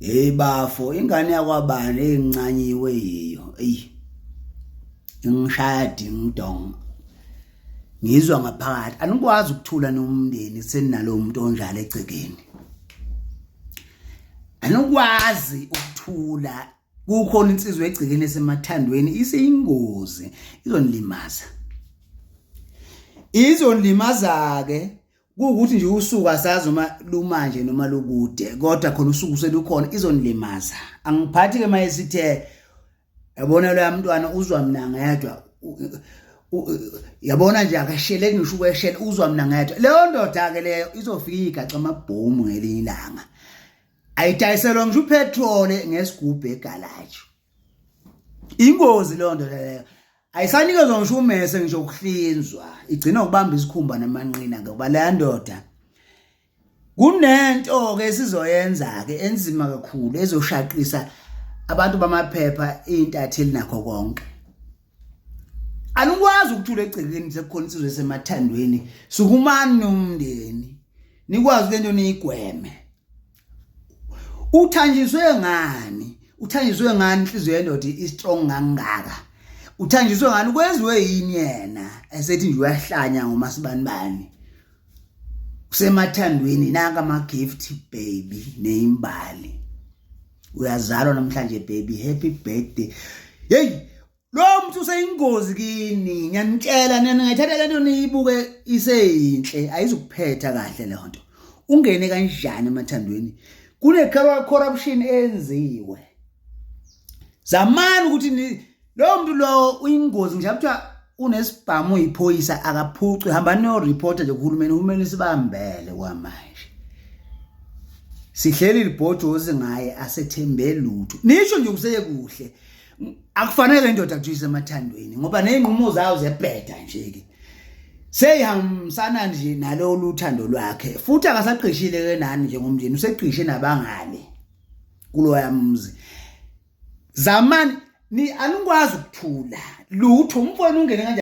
Hey bafo, ingane yakwabani encanyiwe yiyo. Eyi. Ingishaya ding dong. Ngizwa ngaphakathi anikwazi ukuthula nomndeni senalo umuntu onjalo egcekeni. Anikwazi ukuthula kukhona insizwa egcekeni esemathandweni iseyingozi izonilimaza. Izonilimaza ke kuwukuthi nje usuku asazi noma lumanje noma lukude kodwa khona usuku selukhona izonilimaza angiphathi ke maye sithe yabona loya mntwana uzwa mina ngedwa yabona nje akasheleki ngisho ukweshela uzwa mina ngedwa leyo ndoda ke leyo izofika igaxa amabhomu ngelinye ilanga ayidayiselwa ngisho upetrol ngesigubhu egalaji ingozi leyo nto leyo ayisanikezwa ngisho umese ngisho ukuhlinzwa igcina ukubamba isikhumba namanqina ngoba leya ndoda kunento ke esizoyenza ke enzima kakhulu ezoshaqisa abantu bamaphepha intatheli nakho konke anikwazi ukuthula egcekeni sekukhona insizwe esemathandweni sukumani nomndeni nikwazi lento niyigweme Uthanjiswe ngani? Uthanjiswe ngani inhliziyo yendoda i-strong kangaka? Uthanjiswe ngani kwenziwe yini yena esethi nje uyahlanya ngomasibanibani? Usemathandweni nanka ama gift baby neyimbali. Uyazalwa namhlanje baby happy birthday. Hey Lo muntu useyingozi kini ngiyanitshela nina ningayithatha lento niyibuke iseyinhle ayizukuphetha kahle le nto. Ungene kanjani emathandweni? Kune corruption enziwe. Zamani ukuthi ni lo muntu lo uyingozi nje kuthiwa unesibhamu uyiphoyisa akaphucwe hamba niyo report nje kuhulumeni uhulumeni sibambele kwamanje. Sihleli libhojozi ngaye asethembe lutho. Nisho nje kuseye kuhle. Akufanele indoda kuthiwa isemathandweni ngoba nezinqumo zayo ziyabheda nje ke. Seyihambisana nje nalolu uthando lwakhe futhi akasagqishile ke nani njengomndeni usegqishe nabangale kuloya mzi. Zamani ni anikwazi ukuthula lutho umfowenu ungene kanjani.